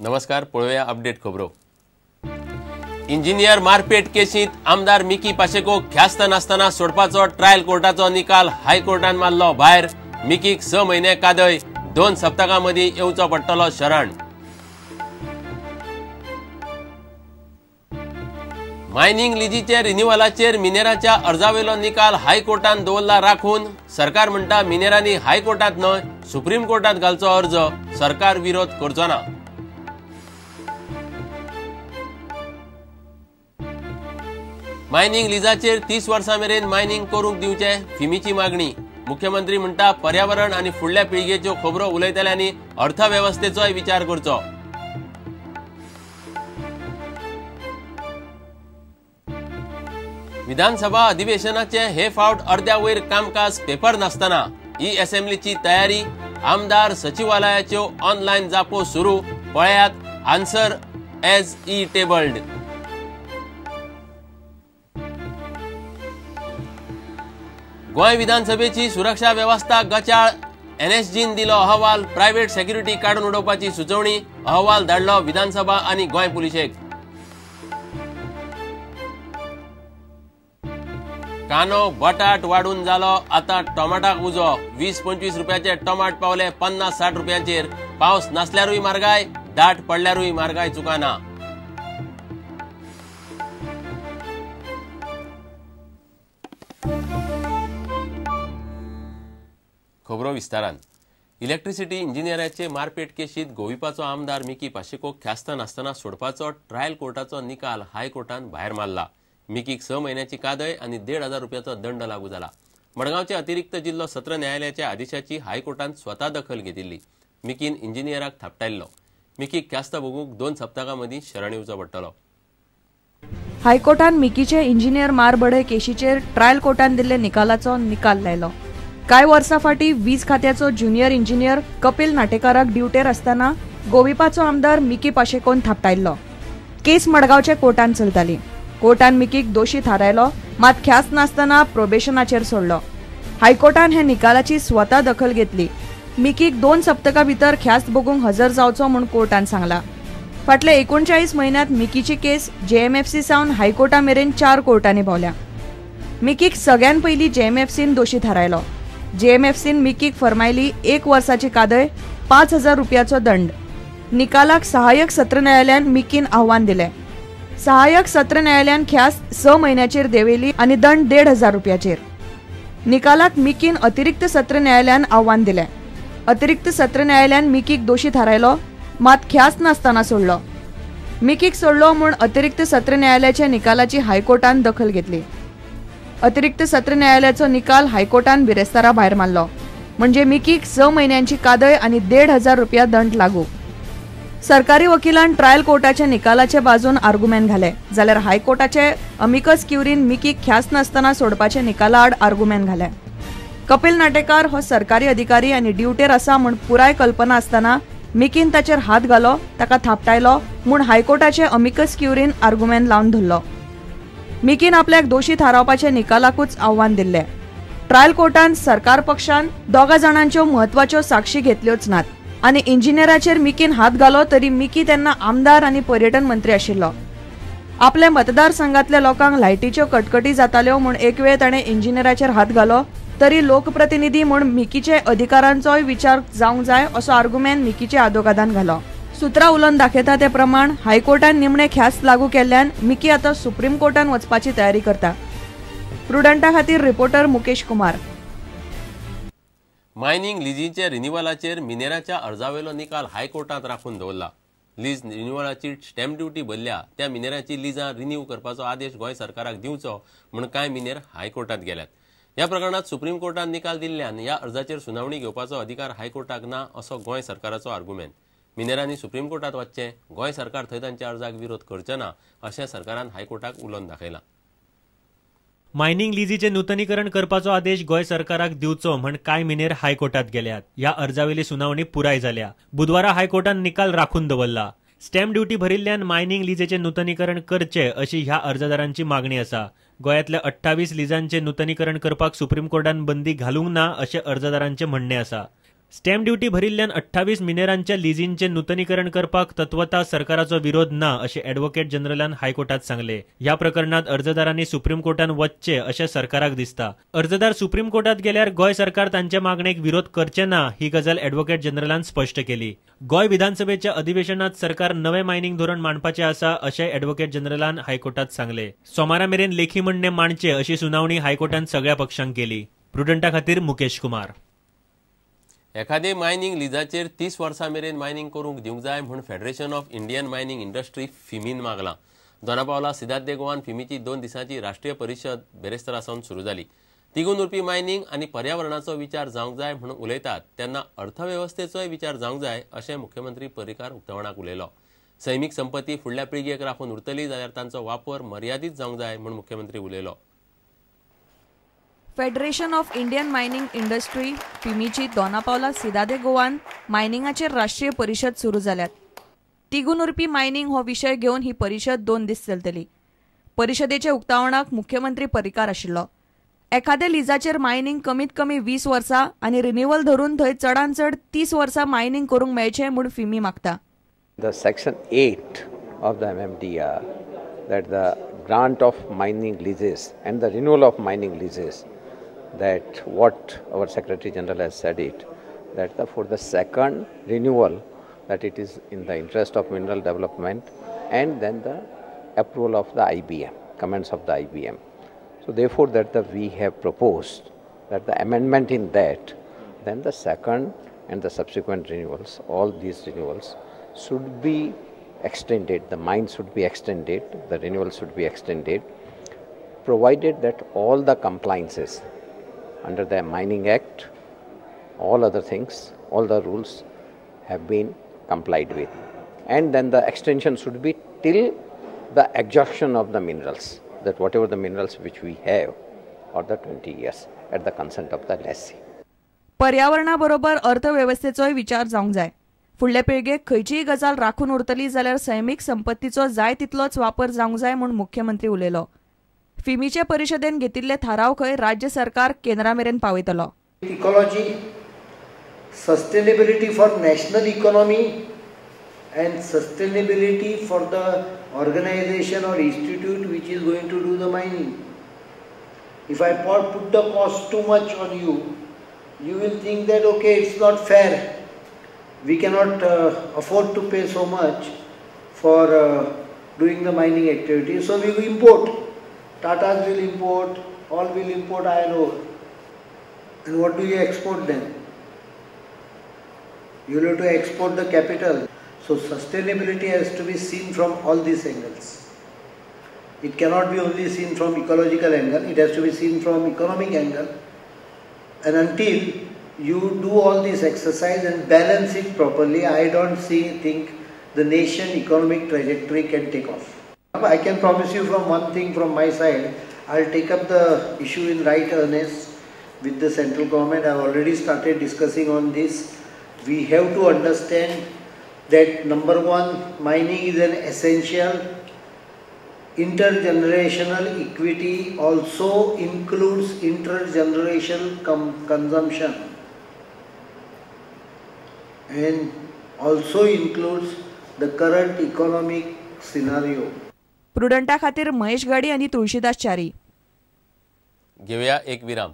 नमस्कार, पळोवया अपडेट खबरो। इंजिनियर मारपेट केशींत आमदार मिकी पाशेको ख्यास्त नासतना सोडपाचो ट्रायल कोर्टाचो निकाल हायकोर्टान मारलो भायर। मिकीक 6 म्हयने कादय, 2 सप्तकां मदीं येवचो पडटलो शरण। मायनिंग लिजीचे रिन्युअलाचेर मिनेराच्या अर्जावेलो निकाल हायकोर्टान दवरला राखून। सरकार म्हणटा मिनेरांनी हायकोर्टात न्हय सुप्रीम कोर्टात घालचो अर्ज, सरकार विरोध करचो ना। मायनिंग लिजाचेर 30 वर्सां मेरेन मायनिंग करूंक दिवचे फिमीची मागणी। मुख्यमंत्री म्हणटा पर्यावरण आनी फुडल्या पिळगेच्यो खबरो उलयतल्यांनी अर्थवेवस्थेचोय विचार करचो। विधानसभा अधिवेशनाचे हे फावट अर्द्या वयर कामकाज पेपर नासतना ई असेंब्लीची तयारी, आमदार सचिवालयाच्यो ऑनलायन जापो सुरू, पळयात answer as e tabled. Goa विधानसभेची सुरक्षा वेवस्था गचाळ, एनएसजीन दिलो अहवाल, प्रायव्हेट सेक्युरिटी काडून उडोवपाची सुचोवणी, अहवाल धाडलो विधानसभा आनी गोंय पुलिशेक। कानो बटाट वाडून जालो, आता टोमाटाक उजो, 20-25 रुपयाचे टोमाट पावले 50-60 रुपयांचेर। पावस नासल्यारूय म्हारगाय, दाट पडल्यारूय म्हारगाय चुकाना। खबरो विस्तारान। इलेक्ट्रिसिटी इंजिनियराचे मारपेट केशीत गोविपाचो आमदार मिकी पाशेको ख्यास्त नासतना सोडपाचो ट्रायल कोर्टाचो निकाल हायकोर्टान भायर मारला। मिकीक 6 म्हयन्याची कादय आनी 1,500 रुपयाचो दंड लागू जाला। मडगांवचे अतिरिक्त जिल्लो सत्र न्यायालयाच्या आदेशाची हायकोर्टान स्वता दखल घेतिल्ली। मिकीन इंजिनियराक थापटायल्लो। मिकीक ख्यास्त भोगूंक 2 सप्तकां मदीं शरण येवचो पडटलो। हायकोर्टान मिकीचे इंजिनियर मारबडय केशीचेर ट्रायल कोर्टान दिल्ले निकालाचो निकाल लायलो। कांय वर्सां फाटीं वीज खात्याचो ज्युनियर इंजिनियर कपिल नाटेकाराक ड्युटेर आसतना गोविपाचो आमदार मिकी पाशेकोन थापटायल्लो। केस मडगांवच्या कोर्टान चलताली। कोर्टान मिकीक दोशी थारायलो, मात ख्यास्त नासतना प्रोबेशनाचेर सोडलो। हायकोर्टान ह्या निकालाची स्वता दखल घेतली। मिकीक 2 सप्तकां भितर ख्यास्त भोगूंक हजर जावचो म्हूण कोर्टान सांगला। फाटल्या 39 म्हयन्यांत मिकीची केस जेएमएफसी सावन हायकोर्टा मेरेन 4 कोर्टांनी भोंवल्या। मिकीक सगळ्यान पयलीं जेएमएफसीन दोशी थारायलो। जेएमएफसीन मिकीक फरमायली 1 वर्साची कादय, 5,000 रुपयाचो दंड। निकालाक सहाय्यक सत्र न्यायालयान मिकीन आव्हान दिलें। सहाय्यक सत्र न्यायालयान ख्यास्त 6 म्हयन्याचेर देंवयली आनी दंड 1,500 रुपयाचेर। निकालाक मिकीन अतिरिक्त सत्र न्यायालयान आव्हान दिलें। अतिरिक्त सत्र न्यायालयान मिकीक दोशी थारायलो, मात ख्यास्त नासतना सोडलो। मिकीक सोडलो म्हूण अतिरिक्त सत्र न्यायालयाच्या निकालाची हायकोर्टान दखल घेतली। अतिरिक्त सत्र न्यायालयाचो निकाल हायकोर्टान बिरेस्तारा भायर मारलो। म्हणजे मिकीक 6 म्हयन्यांची कादय आनी 1,500 रुपया दंड लागू। सरकारी वकिलान ट्रायल कोर्टाच्या निकालाचे बाजून आर्गुमेंट घाले, जाल्यार हायकोर्टाचे अमिकस क्युरीन मिकीक ख्यास्त नासतना सोडपाचे निकाला आड आर्गुमेंट घाले। कपिल नाटेकार हो सरकारी अधिकारी आनी ड्युटेर आसा म्हूण पुराय कल्पना आसतना मिकीन ताचेर हात घालो, ताका थापटायलो म्हूण हायकोर्टाचे अमिकस क्युरीन आर्गुमेंट लावन धरलो। मिकीन आपल्याक दोशी थारावपाचे निकालाकूच आव्हान दिल्लें। ट्रायल कोर्टान सरकार पक्षान 2 जाणांच्यो म्हत्वाच्यो साक्षी घेतल्योच नात आनी इंजिनियराचेर मिकीन हात घालो तरी मिकी तेन्ना आमदार आनी पर्यटन मंत्री आशिल्लो। आपल्या मतदारसंघातल्या लोकांक लायटीच्यो कटकटी जाताल्यो म्हूण एक वेळ ताणें इंजिनियराचेर हात घालो तरी लोकप्रतिनिधी म्हूण मिकीचे अधिकारांचोय विचार जावंक जाय असो आर्गुमेंट मिकीच्या आदोगादान घालो। सुत्रां उलोवन दाखयता ते प्रमाण हायकोर्टान निमणे ख्यास्त लागू केल्ल्यान मिकी आतां सुप्रीम कोर्टान वचपाची तयारी करता। प्रुडंटा खातीर रिपोर्टर मुकेश कुमार। मायनिंग लिजीच्या रिन्युअलाचेर मिनेराच्या अर्जावेलो निकाल हायकोर्टात राखून दवरला। लीज रिन्युअलाची स्टॅम्प ड्युटी भरल्या त्या मिनेराची लिजां रिन्यू करपाचो आदेश गोंय सरकाराक दिवचो म्हूण कांय मिनेर हायकोर्टात गेल्यात। ह्या प्रकरणात सुप्रीम कोर्टान निकाल दिल्ल्यान ह्या अर्जाचेर सुनावणी घेवपाचो अधिकार हायकोर्टाक ना असो गोंय सरकाराचो आर्गुमेंट। मिनेरांनी सुप्रीम कोर्टात वचचें, गोंय सरकार थंय तांच्या अर्जाक विरोध करचें ना अशें सरकारान हायकोर्टाक उलोवन दाखयलां। मायनिंग लिजीचें नूतनीकरण करपाचो आदेश गोंय सरकाराक दिवचो म्हण कांय मिनेर हायकोर्टात गेल्यात। ह्या अर्जावेली सुनावणी पुराय जाल्या। बुधवारा हायकोर्टान निकाल राखून दवरला। स्टॅम्प ड्युटी भरिल्ल्यान मायनिंग लिजेचें नूतनीकरण करचें अशी ह्या अर्जदारांची मागणी आसा। गोंयांतल्या 28 लिजांचें नूतनीकरण करपाक सुप्रीम कोर्टान बंदी घालूंक ना अशें अर्जदारांचें म्हणणें आसा। स्टॅम्प ड्युटी भरिल्ल्यान 28 मिनेरांच्या लिजींचें नुतनीकरण करपाक तत्वता सरकाराचो विरोध ना अशें ॲडव्होकेट जनरलान हायकोर्टात सांगलें. ह्या प्रकरणात अर्जदारांनी सुप्रीम कोर्टान वचचें अशें सरकाराक दिसता. अर्जदार सुप्रीम कोर्टात गेल्यार गोंय सरकार तांचे मागणेक विरोध करचें ना ही गजाल ॲडव्होकेट जनरलान स्पश्ट केली. गोंय विधानसभेच्या अधिवेशनात सरकार नवें मायनिंग धोरण मांडपाचें आसा अशें ॲडव्होकेट जनरलान हायकोर्टात सांगलें. सोमारा मेरेन लेखी म्हणणें मांडचें अशी सुनावणी हायकोर्टान सगळ्या पक्षांक केली. प्रुडंटा खातीर मुकेश कुमार. एखादे मायनिंग लिजाचेर 30 वर्सां मेरेन मायनिंग करूंक दिवंक जाय म्हूण federation of Indian mining industry फिमीन मागलां. Dona Paula Siddharth दे गोवान फिमीची 2 दिसांची राष्ट्रीय परिशद बेरेस्तारा सावन सुरू जाली. तिगून उरपी मायनिंग आनी पर्यावरणाचो विचार जावंक जाय म्हूण उलयतात तेन्ना अर्थवेवस्थेचोय विचार जावंक जाय अशें मुख्यमंत्री पर्रीकार उक्तावणाक उलयलो. सैमीक संपत्ती फुडल्या पिळगेक राखून उरतली जाल्यार तांचो वापर मर्यादीत जावंक जाय म्हूण मुख्यमंत्री उलयलो. Federation of Indian mining industry फिमीची Dona Paula सिदादे गोवान मायनिंगाचेर राष्ट्रीय परिशद सुरू जाल्यात. तिगून उरपी मायनिंग हो विशय घेवन ही परिशद 2 दीस चलतली. परिशदेच्या उक्तावणाक मुख्यमंत्री पर्रीकार आशिल्लो. एखाद्या लिजाचेर मायनिंग कमीत कमी 20 वर्सां आनी रिन्युअल धरून थंय चडान चड 30 वर्सां मायनिंग करूंक मेळचें म्हूण फिमी मागता. The section 8 of the MMDR that the grant of mining leases and the renewal of mining leases, that what our Secretary General has said it, that for the second renewal, that it is in the interest of mineral development and then the approval of the IBM, comments of the IBM. So therefore that we have proposed that the amendment in that, then the second and the subsequent renewals, all these renewals should be extended, the mine should be extended, the renewal should be extended, provided that all the compliances under the Mining Act, all other things, all the rules have been complied with. And then the extension should be till the exhaustion of the minerals, that whatever the minerals which we have, or the 20 years at the consent of the lessee. पर्यावरणाबरोबर अर्थवेवस्थेचोय विचार जावंक जाय. फुडले पिळगेक खंयचीय गजाल राखून उरतली जाल्यार सैमीक संपत्तीचो जाय तितलोच वापर जावंक जाय म्हूण मुख्यमंत्री उलयलो. फिमीचे परिशदेन घेतिल्ले थाराव खंय राज्य सरकार केंद्रा मेरेन पावयतलो. Ecology, sustainability for national economy and sustainability for the organisation or institute which is going to do the mining. If I put the cost too much on you, you will think that okay, it's not fair, we cannot afford to pay so much for doing the mining activity, so we will import. Tatas will import, all will import iron ore. And what do you export then? You will have to export the capital. So sustainability has to be seen from all these angles. It cannot be only seen from ecological angle, it has to be seen from economic angle. And until you do all this exercise and balance it properly, I don't think the nation economic trajectory can take off. I can promise you from one thing from my side, I'll take up the issue in right earnest with the central government. I've already started discussing on this. We have to understand that number one, mining is an essential. Intergenerational equity also includes intergenerational consumption and also includes the current economic scenario. प्रुडंटा खातीर महेश गाडी आनी तुळशीदास च्यारी. घेवया एक विराम.